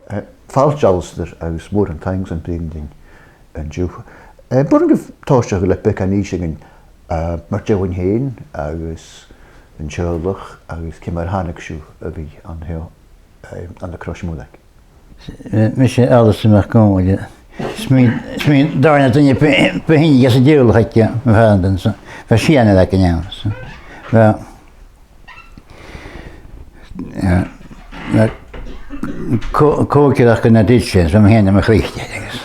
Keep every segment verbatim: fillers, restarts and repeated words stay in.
Eh, fàilte, Alasdair, agus mòran taing airson bruidhinn rinn an-diugh. Eh, b' urrainn dhuibh tòiseachadh le beagan innse dhuinn, eh, mu deidhinn fhèin agus an teaghlach agus ciamar a thàinig sibh a bhith an seo, eh, ann an Crois Mhuirich. Eh, mise Alasdair MacDhòmhnaill. 'S mi, 's mi an dàrna duine bu, bu shine anns an teaghlach aig, eh, mo phàrantan, so bha seann aig an àm, so bha, eh, bha co-, còcaireachd na dil sin, so mo sheanair mo chreach-sa agus.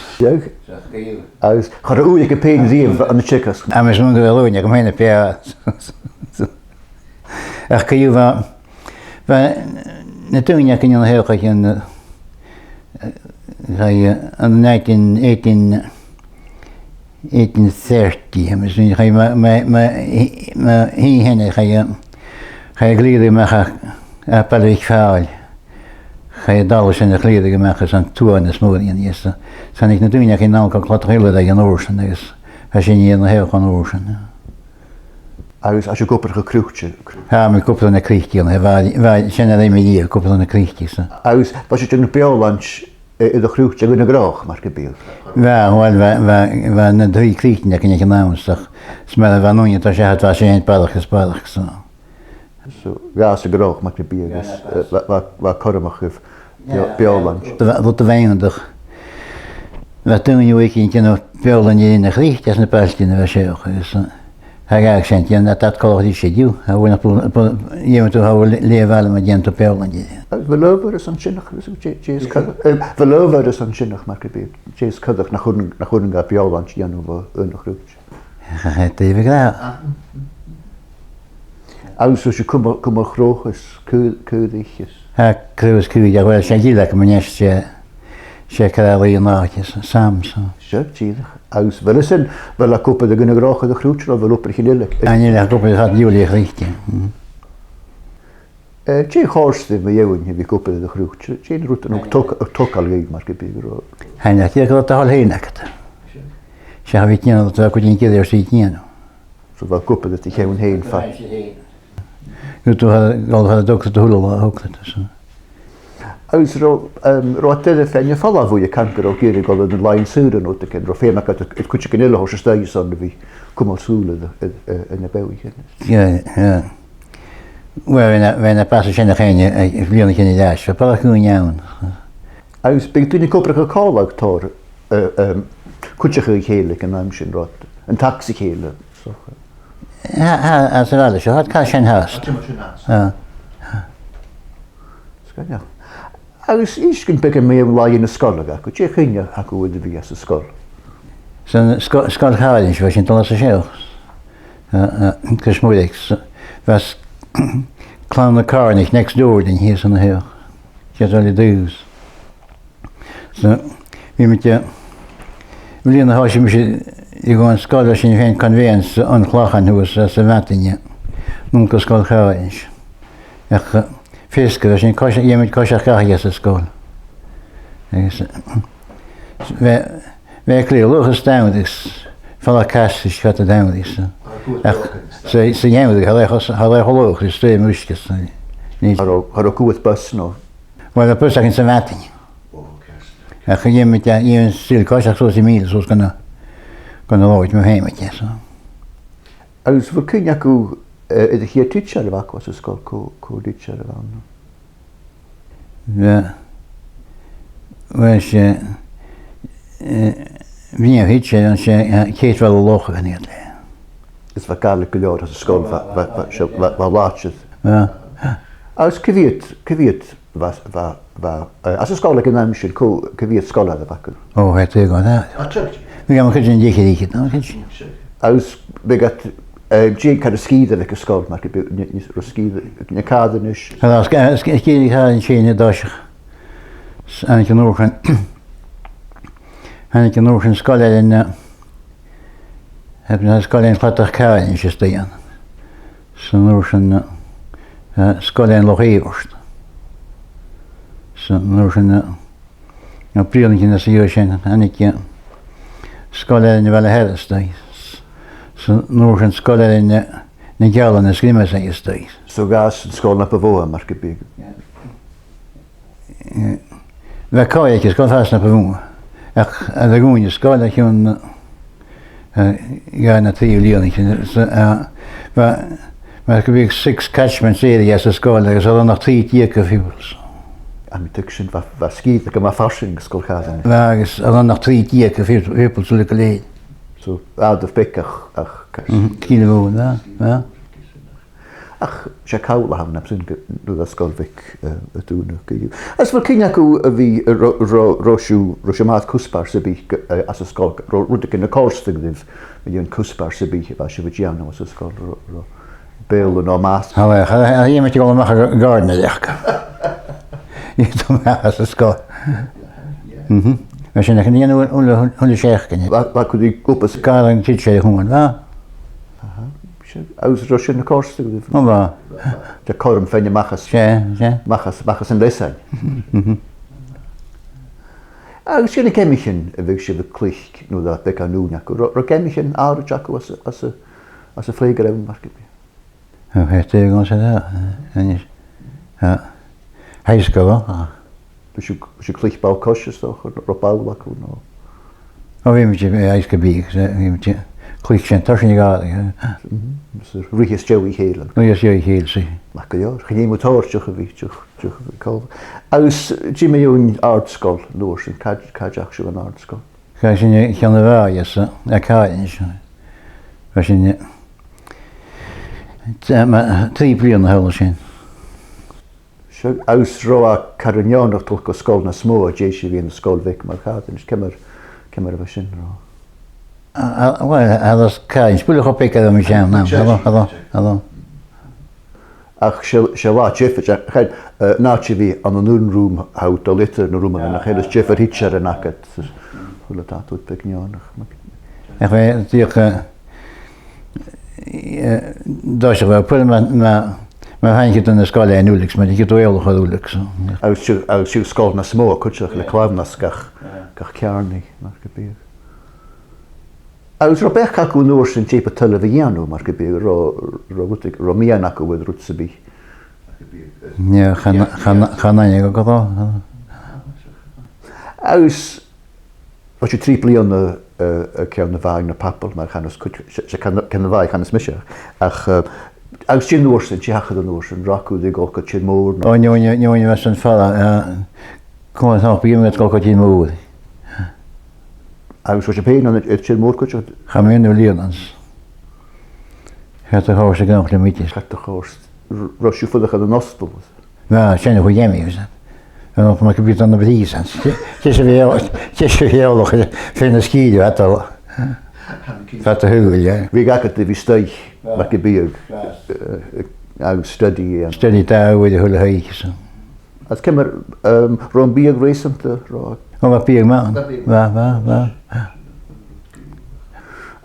Agus cha robh ùidh aige fhèin riamh ann an teagasg. Agus mun gu bheil ùine agam fhèin a' pìos. Ach co-dhiù bha, bha na daoine againn an seo, chaidh an, eh, chaidh, eh, an nineteen, eighteen, eighteen thirty, tha mi a' smaoineachadh, chaidh mo, mo, mo, mo shinn-seanair, chaidh, eh, chaidh a chlìoradh a-mach à, à Baile Mhic Phàil. Chaidh an dalladh sin a chlìoradh a-mach às an tuath as motha a dhèanamh, is, eh, thàinig na daoine againn a-nall gu cladach eile an uair sin, agus tha sinn an seo an uair sin. Agus tha sibh ag obair gu croite? Tha mi ag obair na croite, bha, bha, sin a rinn mi riamh, ag obair na croite, so. Agus bha sibh a' dèanamh beòshlaint, eh, air a' chroit aig Ùine a' Ghnothach, mar gum biodh? Bha, uill, bha, bha, bha na trì croitean againn aig an àm, ach 's mar a bha an ùine a' dol seachad, bha sinn a' faighinn barrachd is barrachd, so. So, dh'fhàs a' ghnothach, mar gum biodh, agus, eh, bha, bha, bha cothrom aca air beo-, beòshlaint. Bha, bha, bha, bha daoine a' dèanamh beòshlaint air na croitean anns na bailtean a bha seo, agus, eh, tha e ag ràdh sin, dèan iad coltach ris an-diugh, a bheil, bu, bu, dh'fheumadh tu, a bheil, leth-bhaile ma dhèanadh tu beòshlaint air. Eh, a bheil adhbhar airson sin, ach, dè, dè as coireach, eh, a bheil adhbhar airson sin, ach, mar gum biodh, dè as coireach nach urrainn, nach urrainn dha beòshlaint a dhèanamh air na croitean? Cha, cha, dè bhiodh ag ràdh. Agus bha sibh a' cumail, cumail crodh is caor-, caoraich is. Tha crodh is caoraich, uill, 's e a' ghille agam a-nis, 's e, 's e caraid an àite, Sam, so. Sure, dìreach. Agus a bheil sin, a bheil e ag obair aig Ùine a' Ghnothach air a' chroit, no a bheil obair eile? Chan eil e ag obair, tha e ag iarraidh a' chroit. Mm. Eh, dè chòrd riut mu dheidhinn a bhith ag obair air a' chroit? Dè an rud a thug, a thug togail dhuibh, mar gum biodh, ro? Chan eil, dè gu bheil thu a' dol fhèin agad. 'S e, tha mi a' dèanamh, tha cuideigin ag iarraidh ort a dhèanamh. So bha thu ag obair air do cheann fhèin fad. Nuair a tha, gu bheil thu a' dol fad a' dol, tha thu a' dol a thogail, so. Agus robh, em, robh iad air a' fhèin a' falbh bhuaithe, can gu robh iad ag iarraidh a dhol air an làithean saora no rudeigin, robh feum aca air cuideigin eile a thoirt a-steach airson a bhith a' cumail sùil air, air, air, air na beathaichean. Yeah, yeah. Uill, bha na, bha na basaich sin a' faighinn, eh, eh, bhliadhnaichean air ais, bha barrachd dhaoine ann. Agus bha daoine ag obair còmhla tòrr, eh, em, cuideachadh a chèile aig an àm sin, robh iad a' tachairt ri chèile, so. Tha, tha, anns a' bhaile seo, tha, tha sin fhathast. Tha sin fhathast. Ah. Sgoinneil. Agus innsibh dhuinn beagan mu làithean na sgoile agaibh, dè a' chuimhne a th' agaibh air a bhith anns an sgoil? San sgo-, sgoil Chàirinis, bha sinn a' dol às a seo. Ah, ah, Crois Mhuirich, so, bha s-, Clann na Càirnich next door dhuinn shìos an seo. Just early days. So, bha mi, eh, bhliadhna a thòisich mise a' dol dhan sgoil, bha sinn a' faighinn conveyance on Clachan shuas sa mhadainn, eh, mun cuairt sgoil Chàirinis. Ach, eh, feasgar, bha sinn a' cois-, dh'fheumadh coiseachd dhachaigh às an sgoil. Agus, eh, bha, bha e clì-, luath is dannsa, falach-casta is fada dannsa, so. Ach, sa, sa gheamhradh, cha robh e cho, cha robh e cho luath, is dòigh mùscas, so. Cha robh, cha robh cuairt bus, no? Uill, bha bus againn sa mhadainn. Ach dh'fheumadh, dh'fheumadh sinn coiseachd suas am mìle suas gun a', gun an leithid mu fheum aice, so. Agus a bheil cuimhne agaibh, eh, air a' chiad tidsear a bh' agaibh às an sgoil, cò, cò an tidsear a bh' ann? Bha, bha, 's e, eh, bha an tidsear ann, 's e, eh, Kate Mhòr Loch a bh' ann. Is bha Gàidhlig gu leòr às an sgoil, bha, bha, bha, 's e, bha, bha làidir. Bha. Agus cia mheud, cia mheud bha, bha, bha, eh, às an sgoil aig an àm sin, cò, cia mheud sgoilear a bh' agaibh? Ò, tha e a' tighinn gu leòr. Ach, bha mi a' creidsinn deich air fhichead, no, a' creidsinn. Agus bha iad, eh, dè an cànan sgìre a bh' aig an sgoil, mar gum biodh, n-, n-, robh sgìre, na càranan is? Tha, sg-, sg-, sgìre Chàirinis an toiseach. S-, thàinig an uair sin, thàinig an uair sin sgoilearan, eh, thàinig sgoilearan Chladach Chàirinis a-staigh ann. 'S an uair sin, eh, eh, sgoilearan Loch Iobairt. 'S an uair sin, eh, na bliadhnaichean às dèidh sin, thàinig, eh, sgoilearan Bhaile Shear a-staigh. 'S an uair sin sgoilearan, eh, nan Geallan is Griomasaigh a-staigh. So dh'fhàs an sgoil na bu mhotha, mar gum biodh. Eh, Bha còig aig an sgoil fhathast na bu mhotha. Ach, a bha a' dol dhan sgoil, a chionn, eh, dhà no trì bliadhna, sin, so, eh, bha, mar gum biodh six catchment areas anns an sgoil, agus cha robh ach trì deug pupils. Tha mi a' tuigsinn, bha, bha sgìre gu math farsaing an sgoil, chanainn. Bha, agus cha robh ach trì deug pu-, pupils uile gu lèir. So, àireamh beag ach, ach, mhm, sgìre mhòr, bha, bha. Ach 's e call a th' ann, nam sin, gu, nuair a tha sgoil bheag, eh, a' dùnadh co-dhiù. Agus a bheil cuimhne agaibh a bhith, eh, ro-, ro-, robh sibh, robh sibh math air cuspair sam bith, eh, anns an sgoil, robh rudeigin a' còrdadh ribh, mu dheidhinn cuspair sam bith a bha sibh a' dèanamh anns an sgoil, robh, robh Beurla no maths? Tha, tha, tha, dh'fheumadh tu a dhol a-mach a gàirnealaireachd. Dh'fheumadh tu a-mach às an sgoil. Mhm. Bha sin againn a h-uile, h-uile, h-uile seachdain. Bha, bha cuideigin ag obair. Gàrradh an tidseir a-mhàin, bha? Aha. Agus robh sin a' còrdadh ribh? O, bha. Tha cothrom faighinn a-mach às, 's e, 's e, a-mach às, a-mach às an leasain. Mhm. Agus dè na geamaichean a bhiodh sibh a' cluich nuair a bha beagan ùine agaibh? Ro-, robh geamaichean àraid agaibh anns a', anns a', anns a' phlayground, mar gum biodh? Ò, tha e dìreach gu math, eh, eh, high school, eh. Bha sibh, bha sibh a' cluich ball-coise, is dòcha, no robh ball agaibh, no? Ò, bhiomaid, eh, high school bìdh, eh, bhiomaid a' cluich sin, tarsainn a' ghàrraidh, eh. Mhm. Is a' ruith às dèidh a chèile. Ruith às dèidh a chèile, 's e. Math gu leòr. Chan eil mi a' tuigsinn a bhith, tuigsinn a bhith còmhla. Agus dè mu dheidhinn àrd-sgoil an uair sin, càit, càit an deach sibh an àrd-sgoil? Chaidh sinn, eh, a Cheann a' Bhàigh, eh, a Chàirn, 's e. Bha sinn, eh, t-, eh, ma-, trì bliadhna thall an sin. Seo, agus robh e car neònach dol gu sgoil nas motha, dè sibh a bhith ann an sgoil bheag mar Chàirn, is ciamar, ciamar a bha sin, robh? A, a, uill, a, a, Chàirn, 's buileach cho beag a bha mi sin, na, hello, hello, hello. Ach 's e, 's e latha diofraichte, eh, an àite a bhith ann an aon rùm, tha thu a' dol eadar na rùmannan, ach 's e diofar thidsearan agad, 's a h-uile dad rud beag neònach. Ach bha e dìreach, eh, eh, dòigh a bha, puill ma, ma, ma thàinig thu dhan an sgoil an uair sin, ma thàinig thu eòlach air uair sin, so. Agus sibh, agus sibh sgoil nas motha cuideachd le clann às gach, gach ceàrnaidh, mar gum biodh. Agus robh beachd agaibh an uair sin dè bu toil leibh a dhèanamh, mar gum biodh, robh, robh rud, robh miann agaibh air rud sam bith? Nì, chan, chan, chan aithne dhomh gu robh. Agus bha sibh trì bliadhna, eh, aig Ceann a' Bhàigh no Papal, mar a chanas cuid, 's e, 's e Ceann, Ceann a' Bhàigh a chanas mise. Ach, eh, agus dè an uair sin, dè thachair an uair sin, an robh agaibh ri dhol gu tìr-mòr, no? Ò, nì, nì, nì, nì, bha sin fada, eh, coma, tha mi a' smaoineachadh gu robh tìr-mòr. Agus bha sibh fhèin ann an, air tìr-mòr cuideachd? Chaidh mi aon uair an latha ann. Chaidh a' chòrr 's a' gnothach le m' idir. Chaidh a' chòrr. R-, robh sibh a' fuireach ann an ostal? Bha, sin a chuir dhomh, bha. An ostal mar gum biodh ann am prìosan. Tha, tha sibh eòl-, tha sibh eòlach air feadh na sgìre, fada, fada a shaoil, yeah. Bhiodh agad ri bhith a-staigh, mar gum biodh, eh, agus study, eh. Study dà uair a h-uile h-oidhche, so. Agus ciamar, ehm, robh am biadh reusanta, robh? Ò, bha biadh math. Bha biadh. Bha, bha, bha.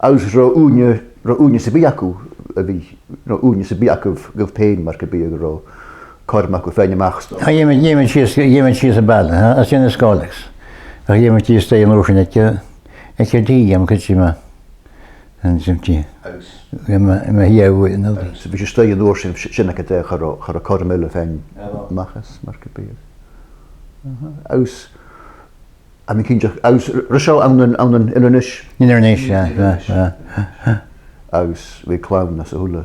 Agus robh ùine, robh ùine sam bith agaibh a bhith, robh ùine sam bith agaibh dhuibh fhèin, mar gum biodh, robh cothrom agaibh faighinn a-mach? Ò, dh'fheumainn, dh'fheumainn sìos, dh'fheumainn sìos a' bhaile, ha, às dèidh na sgoile. Ach dh'fheumainn sìos a-staigh an uair sin aig, aig ceithir dìom, cuideachd. An sin tì. Agus? Bha mi, bha mi a' dol, no. Agus bha sibh a-staigh an uair sin, sin agad e, cha robh, cha robh cothrom eile faighinn a-mach às, mar gum biodh. Aha. Agus, tha mi cinnteach, agus r-, robh seo ann an, ann an Inbhir Nis? Inbhir Nis, yeah, yeah, yeah. Agus bha clann às a h-uile?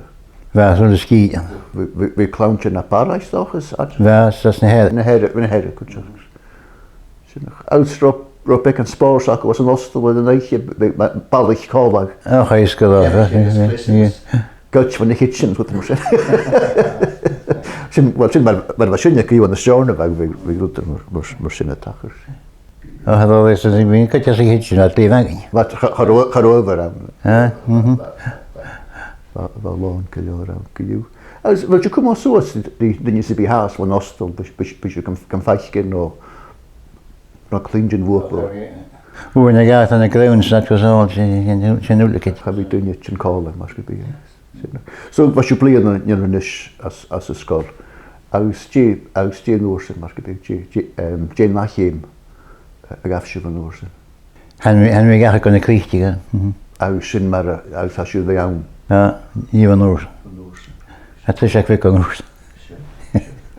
Bha, às a h-uile sgìre. Bha, bha, bha clann de na barraibh, 's dòcha, is àite? Bha, às, às na Hearadh. Na Hearadh, na Hearadh, cuideachd. Sin, agus robh, robh beagan spòrs agaibh anns an ostal air an oidhche, b-, b-, balaich còmhla? Ach, is gu leòr, yeah, yeah, yeah. Goid bhon a' chidsin, rud mar sin. Sin, uill, sin mar, mar a bha sinne co-dhiù ann an Steòrnabhagh, bha, bha rud mar, mar, mar sin a' tachairt. Ach, tha, bha, bha, bha, bha goid às a' chidsin, a bha againn. Bha, cha, cha robh, cha robh adhbhar ann. Ah, mhm. Bha, bha, bha lòn gu leòr ann co-dhiù. Agus, a bheil sibh a' cumail suas ri, ri duine sam bith a tha às bhon ostal, b-, b-, b-, sibh gam, gam faicinn, no no cluinntinn bhuapa? Uair no dhà, tha na grounds, that was all, sin, sin, sin uile càil. Cha bhi duine a' tighinn còmhla, mar gum biodh. So, bha sibh bliadhna ann an Inbhir Nis às, às an sgoil. Agus dè, agus dè an uair sin, mar gum biodh, dè, dè, em, dè an ath cheum a ghabh sibh an uair sin? Thàinig mi, thàinig mi dhachaigh gu na Cnuic Tìre, mhm. Agus sin mar a, agus tha sibh air a bhith ann? Ah, nì, an uair sin. An uair sin. Tha triseag bheag an uair sin. Sin, sin.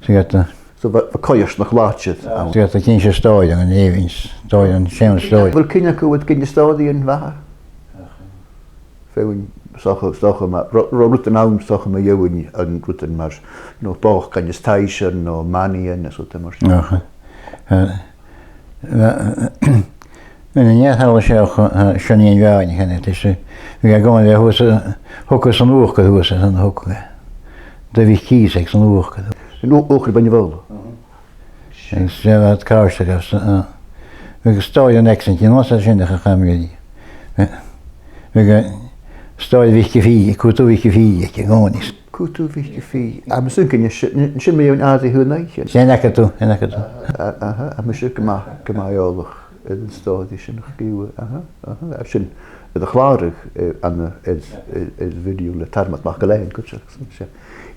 Sin agad e. So bha, bha coimhearsnachd làidir ann. Sin agad e, cinn sinn stòiridhean an èibhinn, stòiridhean, seann stòiridhean. A bheil cuimhne agaibh air gin de stòiridhean a bh' ann? Feadhainn, 's dòcha, 's dòcha ma, ro-, ro-, rudan ann, 's dòcha mu dheidhinn an rudan mar, you know, bochdainn is taibhsean no manaidhean is rudan mar sin. Aha. Eh, na, na neach a tha seo, eh, sin an bhean, chan e, 's e, bha e ag ràdh, thusa, thog e san uachdar, thusa, san thog e. Do bhith cìos aig san uachdar. An u-, uachdar Beinn na Faoghla? Mhm. Agus, eh, bha càirdeas aige, eh, bha stòiridh an accident, you know, sa sin a chaidh mi. Eh, bha stòiridh Mhic a' Phì, Cùtadh Mhic a' Phì, aig an gcòmhnaidh. Cùtadh Mhic a' Phì. Am sin gun sin, sin mu dheidhinn Àirigh Thuath an Oidhche? Sin agad e, sin agad e. A-, a-, aha, tha mise gu math, gu math eòlach air an stòiridh sin, ach gu, aha, aha, tha sin air a chlàradh, eh, ann an, air, air, air video le Tormod MacIlleathain cuideachd, so,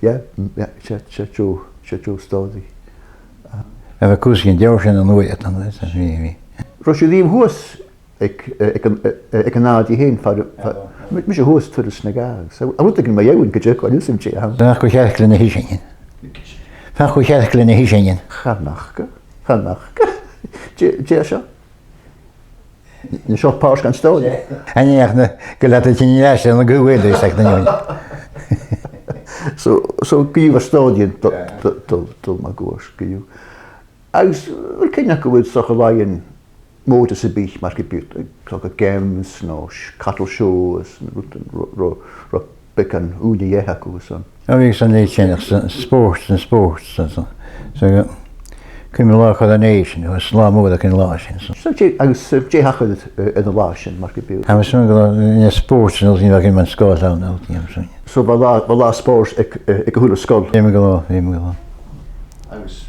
yeah, m-, yeah, 's e, 's e deagh, 's e deagh stòiridh. A bheil cus dhen deagh sin an uair a tha, a bheil, a bheil? Robh sibh riamh shuas aig, eh, aig an, eh, aig an àirigh fhèin, far, far, mi-, mise shuas turas na Gàidhealtachd. So, a bheil rudeigin mu dheidhinn gu dearbh, chan eil fhios agam dè th' ann. Feuch gu cheart leis na h-iseanan. Feuch gu cheart leis na h-iseanan. Chan fhaca, chan fhaca. Dè, dè seo? An seo pàirt dhen stòiridh? An e ach na, gu leòr a' tighinn air ais ann an guth eile is ag na neon. So, so, gu bheil stòiridhean dol, dol, dol, dol mun cuairt, gu bheil. Agus, a bheil cuimhne agaibh air, 's dòcha, làithean mòra sam bith, mar gum biodh, 's dòcha, games, no sh-, cattle shows, no rudan, ro-, ro-, robh beagan ùine dheth agaibh airson. A bhiodh sin leis sin, 's e spòrs, 's e spòrs, 's e, 's e, cuimhne latha Coronation, agus latha mòr aig an latha sin, so. So, dè, agus, eh, dè thachair, eh, air an latha sin, mar gum biodh? Tha mi a' smaoineachadh gu robh, eh, spòrs, no sin, bha e aig an sgoil ann, no, dè tha mi a' smaoineachadh. So bha latha, bha latha spòrs aig, eh, aig a h-uile sgoil? Bha mi gu leòr, bha mi gu leòr. Agus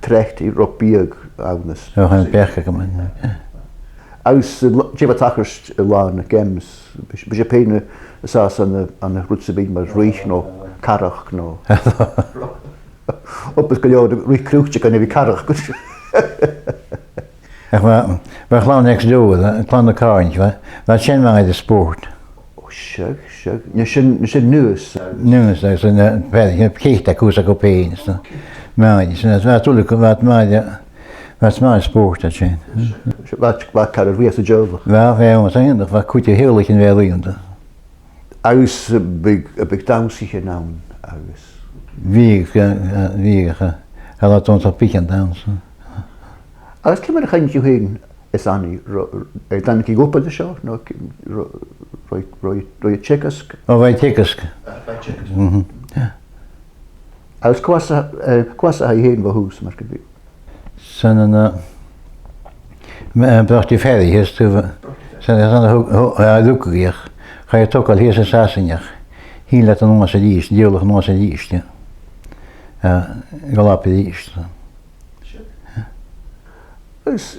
trèanadh, robh biadh ann is... Ò, chan eil beachd agam air. Agus, eh, la-, dè bha a' tachairt air latha nan games? Bha sibh, bha sibh fhèin an sàs ann an, ann an rud sam bith mar ruith no cathrach no... Obair gu leòr ruith cruiteagan a bhith cathrach. Ach bha, bha clann next door, eh, clann na Càirnich, bha, bha sin math air an spòrs. Ò, seadh, seadh. Nì sin, nì sin Naomhas. Naomhas, agus an, eh, bha, eh, ceart aca cus aca fhèin, so. Math, sin, bha tuilleadh, bha, bha, bha math spòrs a sin. Bha, bha caran a bha san teaghlach. Bha, bha, bha, sin, bha cuid de theaghlaichean a bha riamh. Agus, eh, bhiodh, eh, bhiodh dannsaichean ann, agus... Bhiodh, eh, eh, bhiodh, eh, tha latha dannsa, bhiodh an dannsa. Agus ciamar a choinnich thu fhèin is Annie, ro-, ro-, eh, an tàinig i gu obair an seo, no ci-, ro-, ro-, ro-, robh i a' teagasg? Ò, bha i a' teagasg. Ah, bha i a' teagasg. Mhm. Agus cò às a, eh, cò às a tha i fhèin bho thùs, mar gum biodh? 'S ann an, eh, m-, eh, Broughty Ferry, is tu, 's ann, 's ann a thug, thu-, eh, rugadh i, ach chaidh a togail shìos a Sasainn, ach thill iad a-nuas a-rithist, an teaghlach a-nuas a-rithist, eh, gu Alba a-rithist. Agus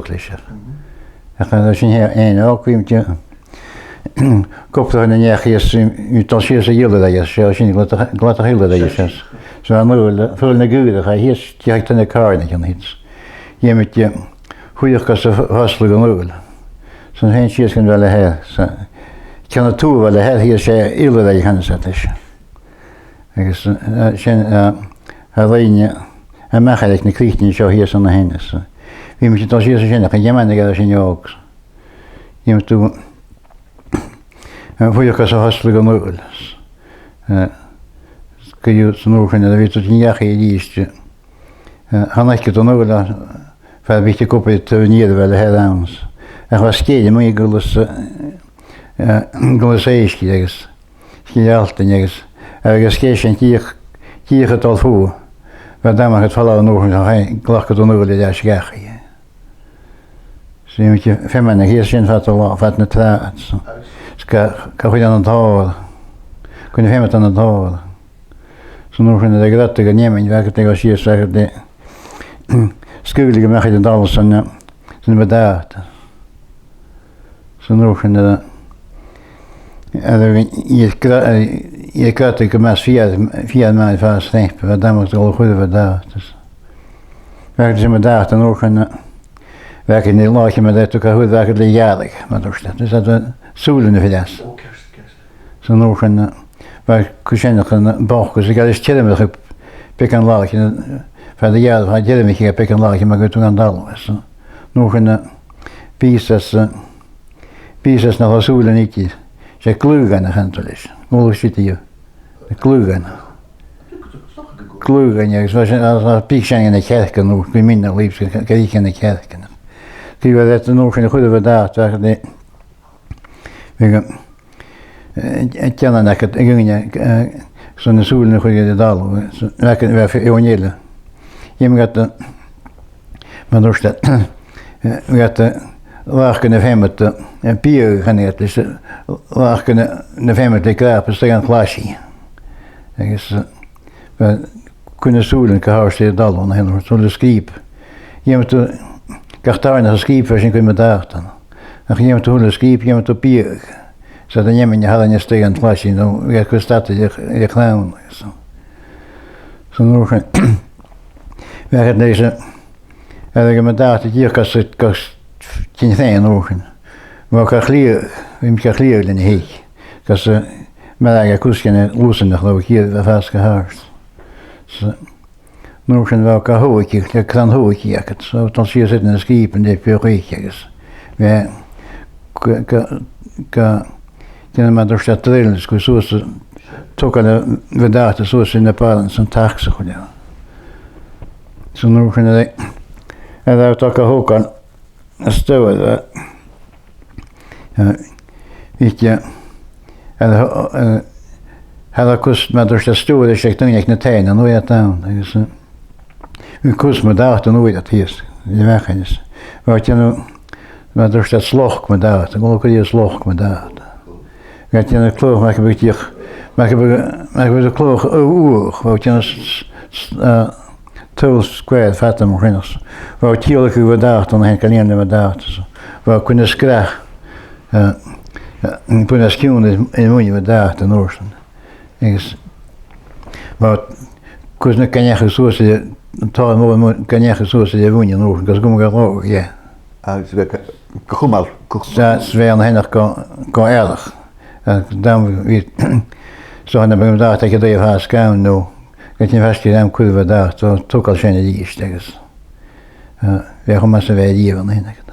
luach leis. Ach an sin e, aon, o, cuimhne, cupla na neach is, um, dol sìos a dh'Ille Dheathain, 's e sin, Gleadach, Gleadach Ille Dheathain, 's e. So an uair, fuil na gùire, chaidh sìos, dìreach tron a' chàrn a cheann thit. Dh'fheumadh tu, eh, chuideachd gus a fosgladh an uair. So an sin sìos gun bheil e, so, ceann a tuath a bheil e, sìos e Ille Dheathain a chanas iad leis. Agus, eh, sin, eh, a' loidhne, eh, a-mach aig na cruithnich seo shìos an a shin, so. Bha mise a' dol sìos an sin, ach chan eil mi ag ràdh sin òg. Dh'fheumadh tu, eh, fuireach gus a fhosgladh an uair. Eh, gu dè san uair sin, a bhith a' tighinn dhachaigh a-rithist. Eh, chan fhaiceadh tu an uair, eh, far am biodh tu ag obair taobh an iar a bheil a h-uile anns. Ach bha sgeir a-muigh gu lèir, eh, eh, gu lèir èisg agus sgeir Altainn agus, agus sgeir sin dìreach, dìreach a' dol fodha. Bha dam agad falbh an uair sin, chaidh, ghlacadh tu an uair air ais dhachaigh. Sin mu dheidhinn feamainn a' tighinn sin fad an latha, fad na tràth, so. 'S cha, cha chuir e ann an tòrr. Cuin a bha feamainn ann an tòrr. So an uair sin, aig an rathad gun fheamainn, bha agad ri dhol sìos, bha agad ri sgaoileadh a-mach air an talamh san, eh, san bhad àta. So an uair sin, eh, air a bhith, iad gra-, eh, iad gràdh gu mas fìor, fìor math fàs sneap, bha dam agad a dhol a chur air bhad àta. Bha agad ri bhad àta an uair sin, eh, bha agad ri làimh mar a thuirt thu, bha agad ri ghearradh, mar a thuirt iad. Is iad, eh, sùilean a' faighinn às. Ò, ceart, ceart. So an uair sin, eh, bha cùisean a' bhòcadh, 's a' gabhail is tiormachadh beagan làithean, eh, far a' ghearradh, far an tiormachadh beagan làithean, mar gun tug an talamh. So an uair sin, eh, pìos às, eh, pìos às na sùilean idir. 'S e glaodhainn a chanadh tu leis. An cuala sibh iad? Glaodhainn. Glaodhainn, agus bha sin, a, a, bhiodh sin anns na cearcan, no, gu mì-fhortanach, gu, gu, anns na cearcan. Bhiodh iad an uair sin a' cur air bhad àta, ach, eh, bhiodh, eh, eh, teannan agad, a dhuine, eh, son na sùilean a chur air an talamh, eh, so, bha, bha, bha, Dh'fheumadh iad, eh, mar a thuirt iad, eh, bhiodh iad, eh, làmhachdan na feamainn, eh, biadh, chanadh iad leis, eh, làmhachdan na, na feamainn le gràpa 's a' gabhail clasaidh. Agus, eh, bha, cuin a sùilean gu h-àraidh air an talamh, na h-aon rud, sùilean sgrìob. Dh'fheumadh tu, gach tàirneanaich sgrìob, bha sin gu math dàta. Ach dh'fheumadh tu a h-uile sgrìob, dh'fheumadh tu biadh. 'S iad an fheamainn a tharraing a-steach an clasaidh, no, bhiodh iad gu stad air, air a' chrann, so. So an uair sin, bha agad leis, eh, air a' bhad àta dìreach gus, gus tighinn fhèin an uair sin. Bha ga chliathadh, bha mi ga chliathadh leis na h-eich, gus, eh, mar a gheibheadh cus dhen lusan nach robh a' chiad a' fàs gu h-àrd. So, an uair sin bha ga thobhaigeadh, le crann tobhaigidh agad, so, dol sìos air na sgrìob an dèidh feadh eich agus, bha, ga, ga, ga, dèanamh mar a thuirt iad drills, gu suas, togail a' bhad àta suas anns na bàrr san tax a chuireadh. So an uair sin, eh, eh, bha ga thogail, a-staigh, eh, eh, bhiodh, eh, eh, eh, tha e cus, mar a thuirt iad, stuth air a bhith aig daoine aig na taighean an uair ud, agus, eh, bhiodh cus mar dàta an uair ud shìos, le bheachainis. Bha thu a' dèanamh, mar a thuirt iad, sloc, mar a tha iad, an cuala sibh sloc, mar a tha iad? Bha thu a' dèanamh cladhach, mar gum biodh, mar gum biodh, mar gum biodh tu a' cladhach uaigh, bha thu a' dèanamh s-, s-, eh, toll square fada mun cuairt. Bha thu a' tilleadh gu, mar a tha iad, an sin gu lèir, mar a tha iad. Bha thu a' cur na sgrath, eh, eh, a' cur na sgiùn air, air muin, mar a tha iad, an uair sin. Agus bha thu a' cur na, ga neachadh suas air, tha, bha thu a' cur na, ga neachadh suas air a' mhuin an uair sin, gus an cùm e gu làr, yeah. Agus bha e ga, ga chumail, ga chumail. 'S e, 's bha e an sin gu, gu earrach. Agus dà, bha, so, nuair a bha thu a' dèanamh, tha thu a' dèanamh fàs gann, no, gus an fhàs gu dà chuid, mar a tha iad, so, togail sin a-rithist agus, eh, bha e cho math 's a bha e riamh an sin agus.